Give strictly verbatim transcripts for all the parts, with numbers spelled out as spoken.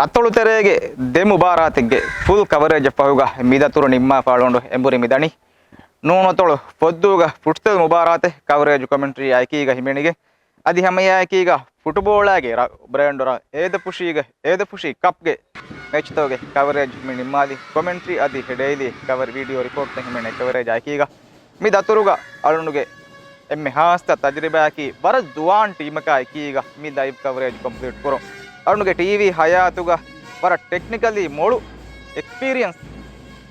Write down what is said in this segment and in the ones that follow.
އަތޮޅު ތެރޭގެ ދެ މުބާރާތެއްގެ ފުލް ކަވަރޭޖަށް ފަހުގަ މިދަތުރު ނިންމާފަ އަޅުގަނޑު އެނބުރި މިދަނީ. ނޫނު އަތޮޅު ފޮއްދޫގަ ފުޓްސަލް މުބާރާތެއް ކަވަރޭޖު ކޮމެންޓްރީ އައިކީގަ ހިމެނިގެން. އަދި ހަމައެއާއެކީގަ ފުޓުބޯޅައިގެ ރަ-، ބްރޭންޑު ރަ-، އޭދަފުށީގެ، އޭދަފުށީ ކަޕްގެ މެޗްތަކުގެ ކަވަރޭޖް މި ނިންމާލި. ކޮމެންޓްރީ އަދި ޑެއިލީ ކަވަރ ވީޑިއޯ ރިޕޯޓްތައް ހިމެނޭ ކަވަރޭޖް އައިކީގަ މި ދަތުރުގަ އަޅުނޑުގެ އެންމެ ހާއްސަ ތަޖުރިބާއަކީ ވަރަށް ޒުވާން ޓީމަކާ އެކީގަ މި ލައިވް ކަވަރޭޖް ކޮމްޕްލީޓް ކުރުން. އަޅުނޑުގެ ޓީވީ ހަޔާތުގަ ވަރަށް ޓެކްނިކަލީ މޮޅު އެކްސްޕީރިއަންސް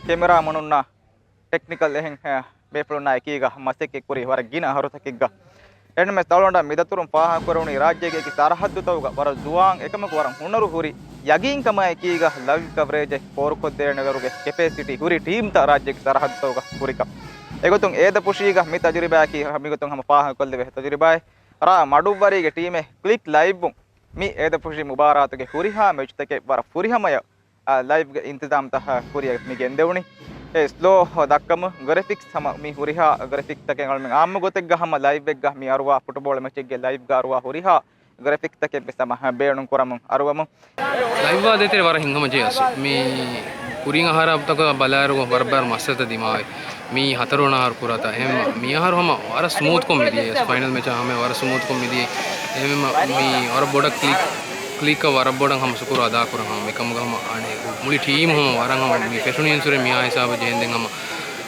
ކެމެރާ މަނުންނާ ޓެކްނިކަލް އެހެން، އަ، ބޭފުޅުންނާ އެކީގަ މަސައްކަތް ކުރި ވަރަށް ގިނަ އަހަރުތަކެއްގަ. އެންމެ ތަޅުނޑަށް މިދަތުރުން ފާހަގަކުރެވުނީ ރާއްޖޭގެ އެކި ސަރަހައްދުތަކުގަ ވަރަށް ޒުވާން އެކަމަކު ވަރަށް ހުނަރު ހުރި ޔަގީންކަމާ އެކީގަ ލައިވް ކަވަރޭޖެއް ފޯރުކޮށްދޭނެ ވަރުގެ ކެޕޭސިޓީ ހުރި ޓީމްތައް ރާއްޖޭގެ ސަރަހައްދުތަކުގަ ހުރިކަން. އެގޮތުން އޭދަފުށީގަ މި ތަޖުރިބާއަކީ މިގޮތުން ހަމަ ފާހަގަކޮށްލެވޭ ތަޖުރިބާއެއް. ރ. މަޑުއްވަރީގެ ޓީމެއް ކްލިކް ލައިވްވުން މި އޭދަފުށީ މުބާރާތުގެ ހުރިހާ މެޗްތަކެއް ވަރަށް ފުރިހަމަޔަށް އާ، ލައިވްގެ އިންތިޒާމްތައް ކުރިއަށް މި ގެންދެވުނީ. އެ ސްލޯ ދައްކަމުން ގްރެފިކްސް ހަމަ މި ހުރިހާ ގްރެފިކްސްތަކެއް އަޅުމެން އާއްމު ގޮތެއްގަ ހަމަ ލައިވްއެއްގަ މި އަރުވާ ފުޓުބޯޅަ މެޗެއްގެ ލައިވްގަ އަރުވާ ހުރިހާ ގްރެފިކްސްތަކެއް ވެސް ހަމަ ބޭނުން ކުރަމުން އަރުވަމުން. ލައިވްއާ ދޭތެރޭ ވަރަށް ހިތްހަމަޖެހޭ އަސް. މި ކުރިން އަހަރާ ތަކަށް ބަލާއިރު ވަރަށް ބާރު މައްސަލަތައް ދިމާވޭ. މީ ހަތަރު ވަނަ އަހަރު ކުރާތާ. އެހެން މި އަހަރު ހަމަ ވަރަށް ސްމޫތްކޮށް މިދިޔައީ. ފައިނަލް މެޗަށް ހަމަ ވަރަށް ސްމޫތްކޮށް މިދިޔައީ. އެހެން މި ވަރަށް ބޮޑަށް ކްލިކް، ކްލިކަށް ވަރަށް ބޮޑަށް ހަމަ ޝުކުރު އަދާކުރަން ހަމަ މިކަމުގަ ހަމަ އަނެއް މުޅި ޓީމު ހަމަ ވަރަށް ހަމަ މި ފެށުނީ އިންސުރެ މިހާ ހިސާބަށް ޖެހެންދެން ހަމަ،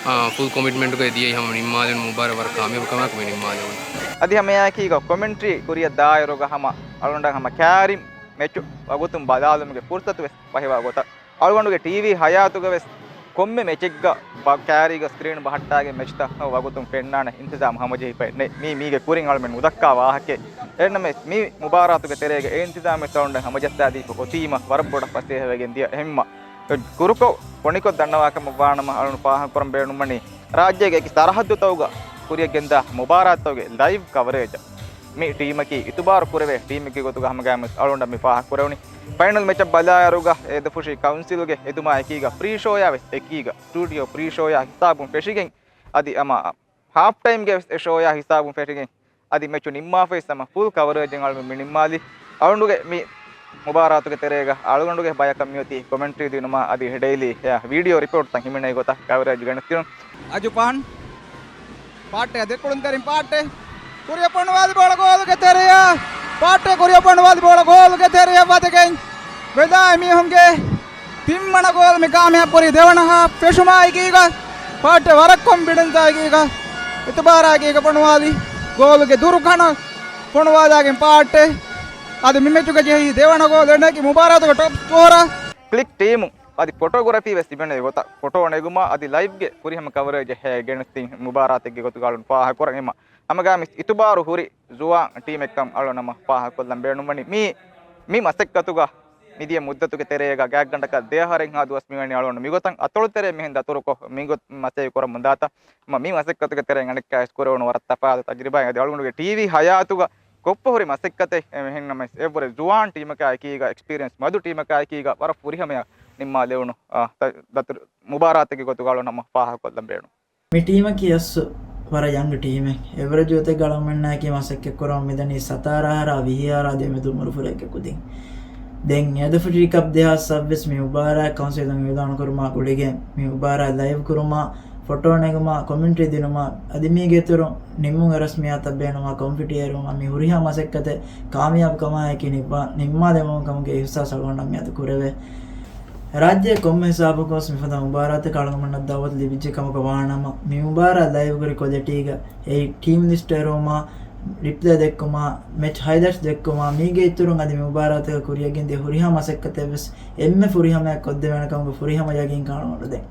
އާ، ފުލް ކޮމިޓްމެންޓުގައި ދިޔައީ ހަމަ ނިންމާލެވުނު މުބާރާތް ވަރަށް ކާމިޔާބު ކަމާއެކު މި ނިންމާލެވުނު. އަދި ހަމައެއާއެކީގަ ކޮމެންޓްރީ ކުރިއަށް ދާއިރުގަ ހަމަ އަޅުގަނޑަށް ހަމަ ކާރިން މެޗު ވަގުތުން ބަލާލުމުގެ ފުރުސަތު ވެސް ފަހިވާ ގޮތަށް. އަޅުގަނޑުގެ ޓީވީ ހަޔާތުގަ ވެސް ކޮންމެ މެޗެއްގަ ބަ-، ކާރީގަ ސްކްރީން ބަހައްޓާގެން މެޗްތައް ވަގުތުން ފެންނާނެ އިންތިޒާމް ހަމަޖެހިފައެއް ނެތް. މީ މީގެ ކުރިން އަޅުމެން ނުދައްކާ ވާހަކައެއް. އެހެންނަމަވެސް މި މުބާރާތުގެ ތެރޭގަ އެ އިންތިޒާމް ވެސް އަޅުގަނޑަށް ހަމަޖައްސާދީފަ އޮތީމަ ވަރަށް ބޮޑަށް ފަސޭހަވެގެން ދިޔަ. އެހެންމަ ކުރުކޮށް ކޮނިކޮށް ދަންނަވާކަމަށް ވާނަމަ އަޅުން ފާހަގަކުރަން ބޭނުންވަނީ ރާއްޖޭގެ އެކި ސަރަހައްދުތަކުގަ ކުރިއަށް ގެންދާ މުބާރާތްތަކުގެ ލައިވް ކަވަރޭޖަށް މި ޓީމަކީ އިތުބާރު ކުރެވޭ ޓީމެއްގެ ގޮތުގަ ހަމަގައިމުވެސް އަޅުގަނޑަށް މި ފާހަގަކުރެވުނީ. ފައިނަލް މެޗަށް ބަލާއިރުގަ އޭދަފުށީ ކައުންސިލްގެ ހެދުމާ އެކީގަ ޕްރީ ޝޯޔާ ވެސް އެކީގަ ސްޓޫޑިއޯ ޕްރީ ޝޯޔާ ހިސާބުން ފެށިގެން އަދި ހަމަ ހާފް ޓައިމްގެ ވެސް އެ ޝޯޔާ ހިސާބުން ފެށިގެން އަދި މެޗު ނިންމާފައި ހަމަ ފުލް ކަވަރޭޖެއް އަޅުމެން މި ނިންމާލީ. އަޅުގަނޑުގެ މި މުބާރާތުގެ ތެރޭގަ އަޅުގަނޑުގެ ބަޔަކަށް މިއޮތީ ކޮމެންޓްރީ ދިނުމާ އަދި ޑެއިލީ ވީޑިއޯ ރިޕޯޓްތައް ހިމެނޭ ގޮތަށް ކަވަރޭޖް ގެނެސްދިނުން. އަޖު ޕާން ޕާޓެއް ދެކުޅުންތެރިން ޕާޓެއް. ކުރިއަށް ފޮނުވާލި ބޯޅަ ގޯލުގެ ތެރެއަށް. ޕާޓެއް ކުރިއަށް ފޮނުވާލި ބޯޅަ ގޯލުގެ ތެރެއަށް ވަދެގެން ވެލާ މީހުންގެ ތިންވަނަ ގޯލް މި ކާމިޔާބު ކުރީ ދެވަނަ ހާފް ފެށުމާއެކީގަ. ޕާޓެއް ވަރަށް ކޮންފިޑެންސާއެކީގަ އިތުބާރާއެކީގަ ފޮނުވާލި ގޯލުގެ ދުރު ކަނަށް ފޮނުވާލާގެން ޕާޓެއް. އަދި މި މެޗުގަ ޖެހި ދެވަނަ ގޯލް އެންނަކީ މުބާރާތުގެ ޓޮޕް ސްކޯރަ. ކްލިކް ޓީމު އަދި ފޮޓޯގްރަފީ ވެސް ތިބެނެ ގޮތަށް ފޮޓޯ ނެގުމާ އަދި ލައިވްގެ ފުރިހަމަ ކަވަރޭޖެއް ހޭ ގެނެސްދިން މުބާރާތެއްގެ ގޮތުގަ އަޅުން ފާހަގަކުރަން އެމަ ހަމަގާމިސް އިތުބާރު ހުރި ޒުވާން ޓީމެއްކަން އަޅުން ހަމަ ފާހަގަކޮށްލަން ބޭނުންވަނީ. މީ، މި މަސައްކަތުގަ މިދިޔަ މުއްދަތުގެ ތެރޭގަ ގާތްގަނޑަކަށް ދެއަހަރެއްހާ ދުވަސް މިވަނީ އަޅުން މިގޮތަށް އަތޮޅު ތެރޭ މިހެން ދަތުރުކޮށް މިގޮތް މަސައްކަތް ކުރަމުން ދާތަ. މަ-، މި މަސައްކަތުގެ ތެރެއިން އަނެއްކާ ވެސް ކުރެވުނު ވަރަށް ތަފާތު ތަޖުރިބާއެއް. އަދި އަޅުގަނޑުގެ ޓީވީ ހަޔާތުގަ ކޮށްފަ ހުރި މަސައްކަތެއް އެހެންނަމަވެސް އެއްވުރެ ޒުވާން ޓީމަކާ އެކީގަ އެކްސްޕީރިއަންސް މަދު ޓީމަކާ އެކީގަ ވަރަށް ފުރިހަމަޔަށް ނިންމާލެވުނު، އާ، ތަ-، ދަތުރު މުބާރާތެއްގެ ގޮތުގަ އަޅުން ހަމަ ފާހަގަކޮށްލަން ބޭނުން. މި ޓީމަކީ އަސްލު ވަރަށް ޔަންގް ޓީމެއް. އެވްރެޖް ގޮތެއްގަ އަޅުގަނޑުމެންނާއެކީ މަސައްކަތްކުރަމުން މިދަނީ ސަތާރަ އަހަރާ ވިހި އަހަރާ ދެމެދު އުމުރުފުރެއްގެ ކުދިން. ދެން އޭދަފުށީ ކަޕް ދެހާސް ސައްބީސް މި މުބާރާތް ކައުންސިލުން އިއުލާނުކުރުމާ ގުޅިގެން މި މުބާރާތް ލައިވް ކުރުމާ، ފޮޓޯ ނެގުމާ، ކޮމެންޓްރީ ދިނުމާ، އަދި މީގެ އިތުރުން ނިންމުން އެ ރަސްމިއްޔާތަށް ބޭނުމާ ކޮމިޓީ އެރުވުމާ މި ހުރިހާ މަސައްކަތެއް ކާމިޔާބު ކަމާއެކީ ނިއްވާ-، ނިންމާލެވުމުން ކަމުގެ އިހުސާސް އަޅުގަނޑަށް މިއަދު ކުރެވޭ. ރާއްޖޭ ކޮންމެ ހިސާބަކުވެސް މިފަދަ މުބާރާތަކަށް އަޅުގަނޑަށް ދައުވަތު ލިބިއްޖެ ކަމަކަށް ވާނަމަ، މި މުބާރާތް ލައިވް ކުރި ކޮލެޓީގަ އެއީ ޓީމް ލިސްޓް އެރުވުމާ، ރިޕްލޭ ދެއްކުމާ، މެޗް ހައިލައިޓްސް ދެއްކުމާ، މީގެ އިތުރުން އަދި މި މުބާރާތަކަށް ކުރިއަށް ގެންދިޔަ ހުރިހާ މަސައްކަތެއްވެސް އެންމެ ފުރިހަމަޔަށް ކޮށްދެވޭނެ ކަމުގެ ފުރިހަމަ ޔަގީންކަން އަޅުގަނޑު ދޭން.